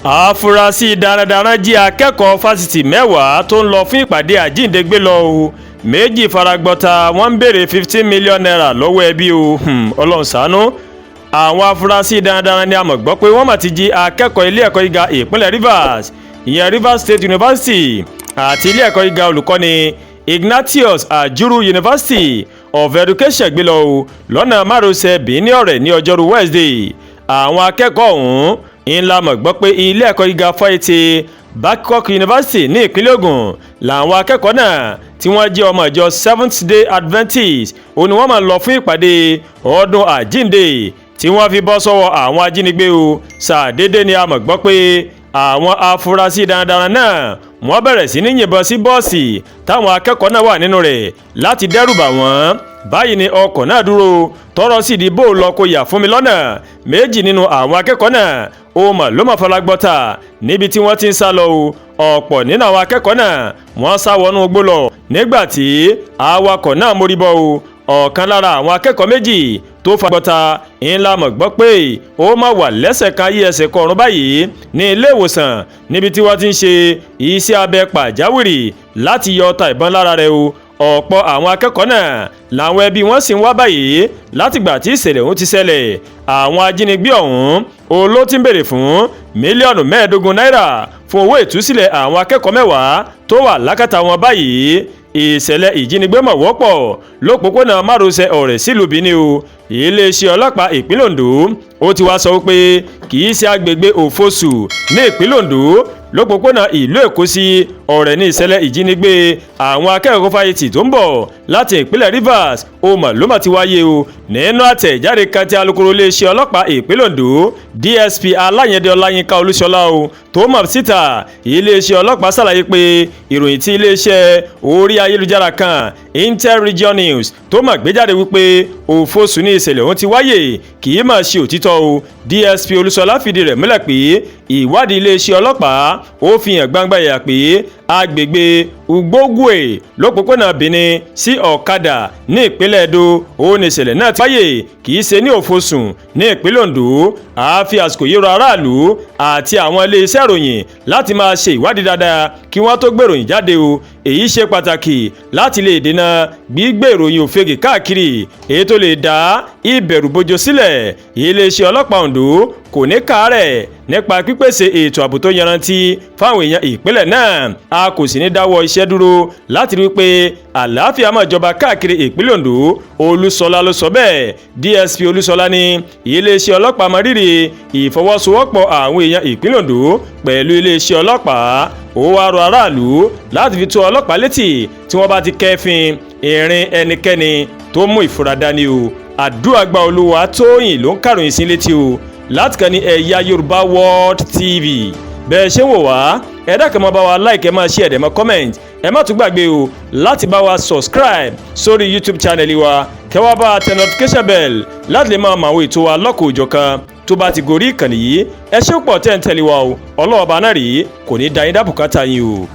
Àfúrásì darandaran jí akẹ́kọ̀ọ́ fásitì 10 tó ń lọ fún ìpàdé àjíǹde gbé lọ o. Méjì faragbọ́ta, wọ́n ń béèrè ₦15 million lọ́wọ́ ẹbí o. Ọlọ́run ṣàánú. Àwọn afurasí darandaran ni a mọ̀ gbọ́ pé wọ́n mà ti jí akẹ́kọ̀ọ́ ilé ẹ̀kọ́ gíga ìpínlẹ̀ Rivers, ìyẹn Rivers State University, àti ilé ẹ̀kọ́ gíga olùkọ́ni Ignatius Ajuru University of Education gbé lọ o lọ́nà márosẹ̀ Benin Ọ̀rẹ́ ní ọjọ́rú Wednesday. Àwọn akẹ́kọ̀ọ́ ọ̀hún ńlá mọ̀ gbọ́ pé ilé ẹ̀kọ́ gíga fáyetì Babcock University ní ìpínlẹ̀ Ògùn làwọn akẹ́kọ̀ọ́ náà tí wọ́n jẹ́ ọmọ ìjọ Seventh Day Adventist ó ní wọ́n máa lọ fún ìpàdé ọdún àjíǹde tí wọ́n fi bọ́ sọ́wọ́ àwọn ajínigbé o. Ṣàdédé ni a mọ̀ gbọ́ pé àwọn afurasí darandaran náà wọ́n bẹ̀rẹ̀ sí ní yìnbọn sí bọ́ọ̀sì táwọn akẹ́kọ̀ọ́ náà wà nínú rẹ̀ láti dẹ́rù bà wọ́n. Báyìí ni ọkọ̀ náà dúró, tọ́rọ̀ sì di bó lọ kó yà fún mi lọ́nà. Méjì nínú àwọn akẹ́kọ̀ọ́ náà ó mà ló mà fọlágbọ́ta níbi tí wọ́n ti ń sá lọ o. Ọ̀pọ̀ nínú àwọn akẹ́kọ̀ọ́ náà wọ́n sá wọnú igbó lọ nígbà tí awakọ̀ náà mórí bọ́ o. Ọ̀kan lára àwọn akẹ́kọ̀ọ́ méjì tó fagbọ́ta ńlá mọ̀ gbọ́ pé ó má wà lẹ́sẹ̀ kan ayé ẹsẹ̀ kọrùn báyìí ní ilé ìwòsàn níbi tí wọ́n ti ń ṣe iṣẹ́ abẹ pàjáwìrì láti yọ ọta ìbọn lára rẹ̀ o. Ọ̀pọ̀ àwọn akẹ́kọ̀ọ́ náà làwọn ẹbí wọn sì ń wá báyìí látìgbà tí ìṣẹ̀lẹ̀ ọ̀hún ti ṣẹlẹ̀. Àwọn ajínigbé ọ̀hún oló ti ń béèrè fún 15 mílíọ̀nù náírà fún owó ìtúsílẹ̀ àwọn akẹ́kọ̀ọ́ 10 tó wà lákàtà wọn báyìí. Ìṣẹ̀lẹ̀ ìjínigbé mọ̀ wọ́pọ̀ lópòpónà márosẹ̀ Ọ̀rẹ́ sílùú Benin o. Iléeṣẹ́ ọlọ́pàá ìpínlẹ̀ Ondo ó ti wá sọ pé kì í ṣe agbègbè Òfosù ní ìpínlẹ̀ Ondo lópòpónà ìlú Èkó sí Ọ̀rẹ́ ní ìṣẹ̀lẹ̀ ìjínigbé àwọn akẹ́kọ̀ọ́ fáyetì tó ń bọ̀ láti ìpínlẹ̀ Rivers ó mọ̀ ló mà ti wáyé o. Nínú àtẹ̀jáde kan tí alukoro iléeṣẹ́ ọlọ́pàá ìpínlẹ̀ Ondo, DSP Aláyẹ̀dẹ Ọláyínká Olúṣọlá o tó mọ̀ síta, iléeṣẹ́ ọlọ́pàá ṣàlàyé pé ìròyìn tí iléeṣẹ́ orí ayélujára kan, Interregion News, tó mọ̀ gbé jáde wípé Òfosù ní ìṣẹ̀lẹ̀ ọ̀hún ti wáyé kì í mà ṣe òtítọ́ o. DSP Olúṣọlá fìdí rẹ̀ múlẹ̀ pé ìwádìí iléeṣẹ́ ọlọ́pàá ó fi hàn gbangba yà pé agbègbè Ugbogwe lópòpónà Benin sí Ọ̀kadà ní ìpínlẹ̀ Edo ó ní ìṣẹ̀lẹ̀ náà ti wáyé, kì í ṣe ní Òfosùn ní ìpínlẹ̀ Ondo. Àáfi àsìkò yìí rọ aráàlú àti àwọn iléeṣẹ́ ìròyìn láti máa ṣe ìwádìí dáadáa kí wọ́n tó gbèròyìn jáde o. Èyí ṣe pàtàkì láti lè dènà gbígbé ìròyìn òfegè káàkiri, èyí tó lè dá ìbẹ̀rùbojo sílẹ̀. Iléeṣẹ́ ọlọ́pàá Ondo kò ní káàárẹ̀ nípa pípèsè ètò ààbò tó yanrantí fáwọn èèyàn ìpínlẹ̀ náà. A kò sì ní dáwọ́ iṣẹ́ dúró láti rí i pé àlàáfíà máa jọba káàkiri ìpínlẹ̀ Ondo. Olúṣọlá ló sọ bẹ́ẹ̀. DSP Olúṣọlá ní iléeṣẹ́ ọlọ́pàá mọ rírì ìfọwọ́sowọ́pọ̀ àwọn èèyàn ìpínlẹ̀ Ondo pẹ̀lú iléeṣẹ́ ọlọ́pàá. Ó wá rọ aráàlú láti fi tó ọlọ́pàá létí tí wọ́n bá ti kẹ́fín ìrìn ẹnikẹ́ni tó mú ìfura dání o. Àdúràgbà Olúwa Tóyìn ló ń kàròyìn sí létí o láti kàn ní Ẹ̀yà Yorùbá World TV. Bẹ́ẹ̀ ṣé wò wá, ẹ dákẹ́, máa bá wa like, ẹ máa share, ẹ dẹ̀ máa comment. Ẹ má tún gbàgbé o láti bá wa subscribe sórí YouTube channel wa, kẹ́ wá bá tẹ notification bell láti lè máa mọ àwọn ètò wa lọ́kọ̀ òjọ̀kan tó bá ti gorí ìkànnì yìí. Ẹ ṣé pọ̀ tẹ́ ń tẹ̀lé wa o. Ọlọ́ọ̀bá náà rí kò ní da yín dábùkátà yín o.